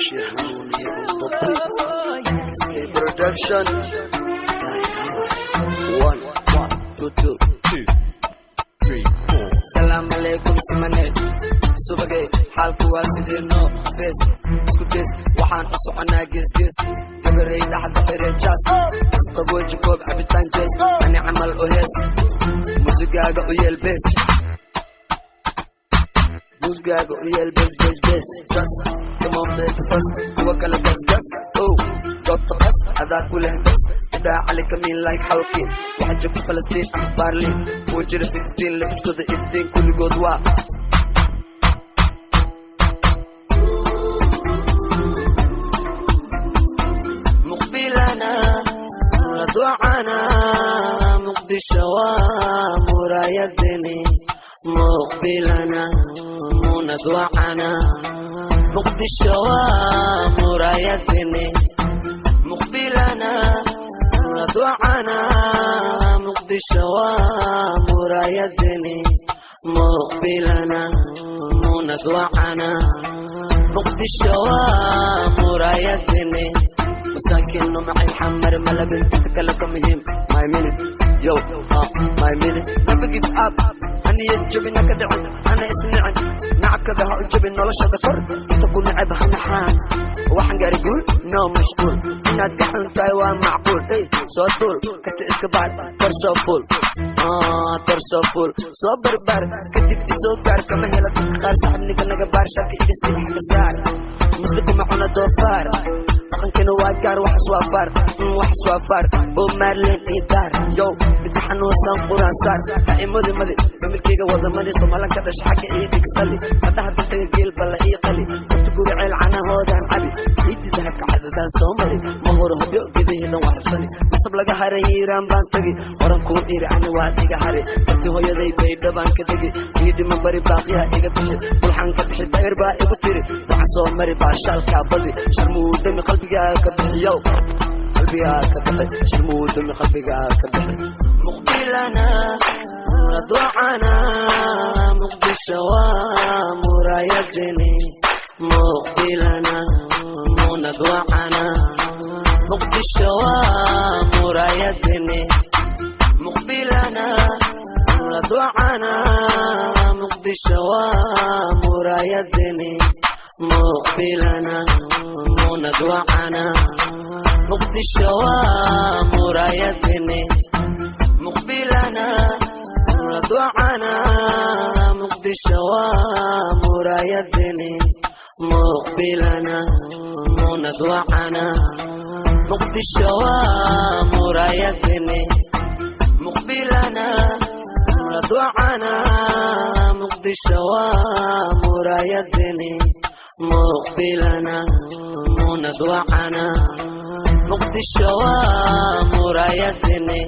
Bashir Hanuuniye on the beat. SK Production. One, two, two, two, three, four. Salaam calaykum simane subagay, xaalku waa sidee? No face isku des, waxaan u soconaa geesgees. Gabarey dhaxda xire, jaas isqabooji, koob cabitaan jees, ani camal u hees, musigaaga u yeel bees, musigaaga u yeel bees bees bees. Jas, come on, make fast, kuwa kale gas gas. Oh, goobta qas adaa ku leh bes. Idhaa cali kamiin like xawkiin, waxa joogta Falastiin ah, Baarliin kuwa jira 15, labiskooda iftiin, kulligood waa muqbilana ducana. Muqdisho waa muraayadeni, muqbilana munadwacana. Muqdisho waa muraayadeni, muqbilana munadwacana. Muqdisho waa muraayadeni, muqbilana munadwacana. Muqdisho waa muraayadeni. Masaakiin macay xamar malabin, inta kale ka muhiim. My minute, yo, my minute. Never give up, haniyad jabin, haka dhicin, hana isnicin, nacabkaga ha u jabin, noloshada kor inta ku neceb ha naxaan. Waxaan gaari guul, no mashquul, inaad ka xun tahay waa macquul. Ey, soo duul karta, iska baar, kor soo fuul, kor soo fuul, soo barbaar, kadib isoo gaar. Kama hela dadka qaar, saxibninka naga baar, sharka iga sii xaga saar. Muslimku ma cuna doofaar, dhaqankina waa gaar. Waxas waa faar, waxas waa faar. Bob Marlin iyo daar, yo, midka xanuunsan quraan saar. Ha imadi madi, familkayga wada mari, Soomalan ka dhasha, xagga ii dhigsali. Gabdhaha dalkaga geel balla ii qali, horta guri ceel canahoodaan cabi, ciiddi dahabka cadadaan soo mari. Ma horo hobyo gedaheedan waa xabsani, nasab laga haray Hiiraan baan tagi. Horan kuu iri ani waad iga hari, barti hooyaday Baydha baan ka degi. Ii dhima bari baaqiya iga bixi, bulxan ka bixi, dayr baa igu tiri. Waxaan soo mari baashaalkaa badi, sharmuudami qalbigaa ka bixiyow, qalbigaa ka bixi, sharmuudami qalbigaa ka bixi. Muqbilana ducana, Muqdisho waa muraayadeni, muqbilana munadwacana. Muqdisho waa muraayadeni, muqbilana munadwacana. Muqdisho waa muraayadeni, muqbilana munadwacana. Muqdisho waa muraayadeni, muqbilana munadwacana. Muqdisho waa muraayadeni, muqbilana munadwacana. Muqdisho waa muraayadeni, muqbilana munadwacana. Muqdisho waa muraayadeni, muqbilana munadwacana. Muqdisho waa muraayadeni.